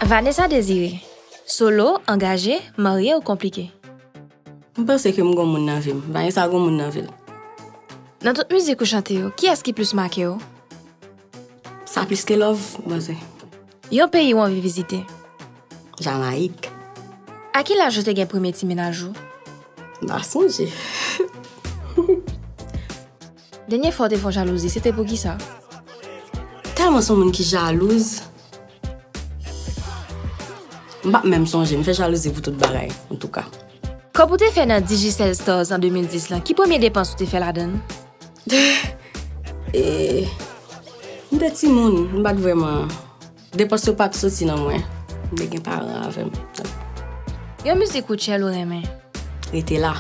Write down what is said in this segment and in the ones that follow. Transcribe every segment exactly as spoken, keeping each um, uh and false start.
Vanessa Désiré. Solo, angaje, marye ou konplike? M panse ke m gon moun nan vi m. Vanessa gon moun nan vi l. Nan tout mizik ou chante yo, kiyès ki plis make w? Sa plis ke love, m panse. Yon peyi ou anvi vizite? Jamayik. A ki laj ou te gen premye ti mennaj ou? M pa sonje. Dènye fwa w te fè yon jalouzi, se te pou kisa? Tèlman se yon moun ki jalouz. M p ap menm sonje, m fè jalouzi pou tout bagay, antouka. Kòb ou te fè nan Digicel Stars an de mil dis lan, ki premye depans ou te fè ladan l? E, m te timoun, m pa t vrèman, depans yo pa t soti nan mwen. M te gen paran avè m. Yon mizik ou tchèl ou renmen? Rete la.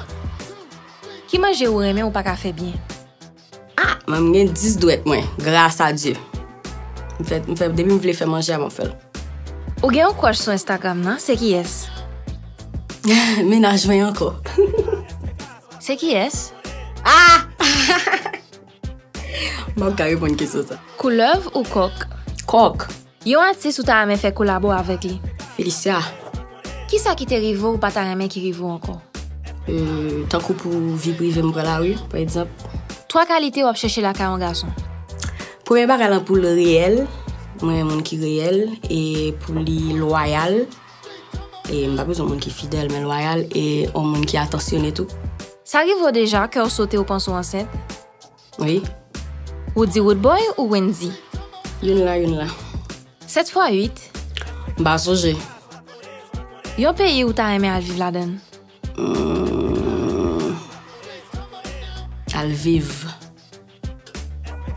Ki manje ou renmen ou pa ka fè byen? Ah, mwen m gen dis dwèt mwen, gras a Dye. M fè, m fè, depi m vle fè manje a, m ap fè l. Ou gen yon crush sou Instagram nan, se kiyès? Mennaj mwen ankò. Se kiyès? Ah! M p ap ka reponn kesyon sa. Koulèv ou kòk? Kòk. Yon atis ou ta renmen fè kolabo avèk li? Felicia. Kisa ki te rive w ou pa ta renmen ki rive w ankò? Euh, tankou pou vi prive m pran lari, pa egzanp. Twa kalite w ap chèche lakay yon gason. Premye bagay lan pou l reyèl, mwen renmen moun ki reyèl, e pou li lwayal, e m pa bezwen moun ki fidèl, men lwayal, e yon moun ki atansyone tou. Sa rive w deja, kè w sote ou panse w ansent? Wi. Ou di Roodboy ou Wendy? Youn la, youn la. Sèt fwa uit? M pa sonje. Yon peyi ou ta renmen al viv ladan l? Hmm. Al viv.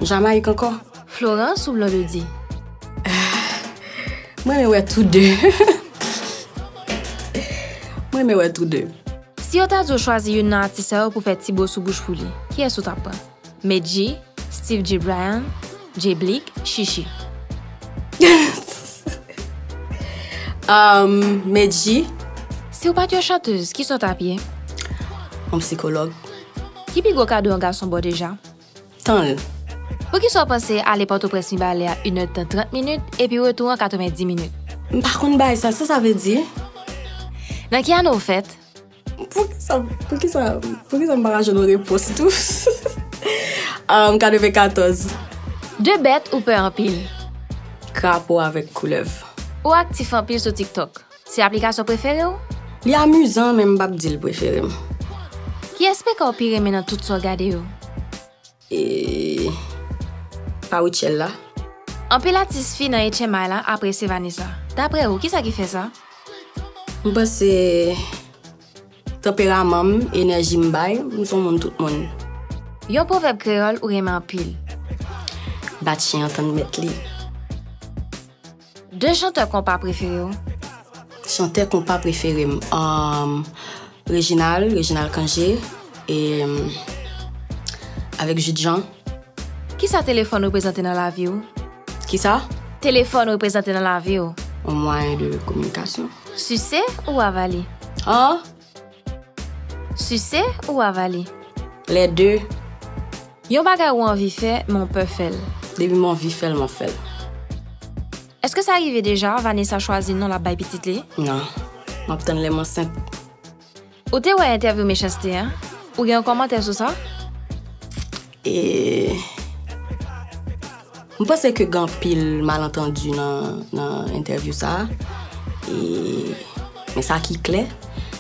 Jamayik ankò. Florence ou Blondedy? Mwen renmen wè tou de. Mwen renmen wè tou de. Si yo ta di w chwazi youn nan atis sa yo pou fè ti bo sou bouch pou li, kiyès ou t ap pran? Medjy, Steve G. Bryan, Jay Blick, Chichi. Um, Medjy. Si w pa t yon chantèz, kisa w t ap ye? Yon sikològ. Ki pi gwo kado yon gason ba w deja? Tan l. Poukisa w panse ale Pòtoprens Mibalè a inèdtan trant minit epi retou an katrevenndis minit? M pa konn bagay sa, sa sa vle di? Nan ki ane w fèt? Poukisa, poukisa, poukisa m pa ka jwenn yon repons tou? Um, katrevenkatòz. De bèt ou pè anpil? Krapo avèk koulèv. Ou aktif anpil sou TikTok. Se aplikasyon prefere w? Li amizan, men m p ap di l prefere m. Ki S P K ou pi renmen nan tout sa w gade yo? E pa Rutshelle la. Anpil atis fi nan H M I la apresye Vanessa. Daprè ou, kisa ki fè sa? M panse tanperaman m, enèji m bay, m se yon moun tout moun. Yon pwovèb kreyòl ou renmen anpil? Bat chen an tann mèt li. De chantè konpa prefere w? Chantè konpa prefere m, um, Reginald, Reginald Cangé, e, um, avèk Jude Jean. Kisa telefòn reprezante nan lavi w? Kisa? Telefòn reprezante nan lavi w? Yon mwayen de kominikasyon. Sise ou avale? An? Sise ou avale? Lè de. Yon bagay ou anvi fè, men w pè fè l. Depi m anvi fè l, m ap fè l. Èske sa rive deja, Vanessa chwazi non l ap bay pitit li? Non. M ap tann lè m ansent. Ou te wè entèvyou Mechanste a? Ou gen yon kòmantè sou sa? E, m panse ke gen anpil malantandi nan, nan entèvyou sa a. E, men sa ki klè,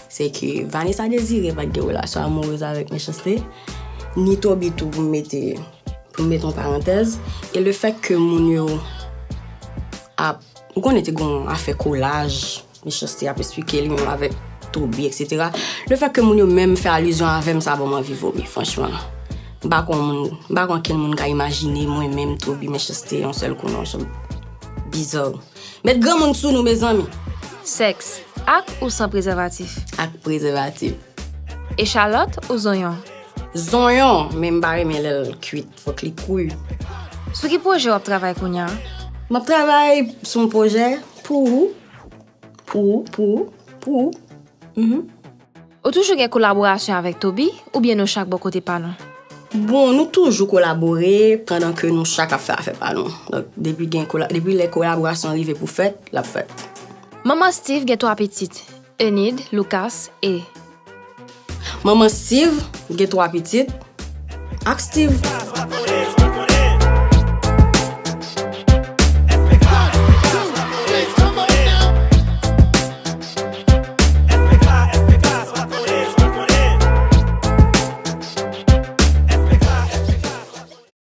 se ke Vanessa Désiré pa t gen relasyon amourez avèk Mechanste, ni Toby tou pou m mete, pou m mete yon parantèz. E le fèt ke moun yo ap, ou konnen te gen yon afè kolaj, Mechanste ap esplike li menm avèk Toby, et cetera. Le fèt ke moun yo menm fè alizyon avè m, sa ban m anvi vomi, franchman. M pa kwè moun, m pa kwè ankenn moun ka imajine mwen menm, Toby, Mechanste, yon sèl kou nan yon chanm bizar. Met granmoun sou nou, mezanmi! Sèks, ak ou san prezèvatif? Ak prezèvatif. Echalòt ou zonyon? Zonyon, men m pa renmen lè l kwit, fòk li kri. Sou ki pwojè w ap travay kounye a? M ap travay sou yon pwojè pou ou. Pou ou, pou ou, pou ou. Mhm. Ou toujou gen kolaborasyon avèk Toby, oubyen nou chak bò kote pa nou? Bon, nou toujou kolabore pandan ke nou chak ap fè afè pa nou. Donk, depi gen kola-, depi lè kolaborasyon rive pou fèt, l ap fèt. Manman Steve gen twa pitit, Enid, Lucas e. Manman Steve gen twa pitit ak Steve.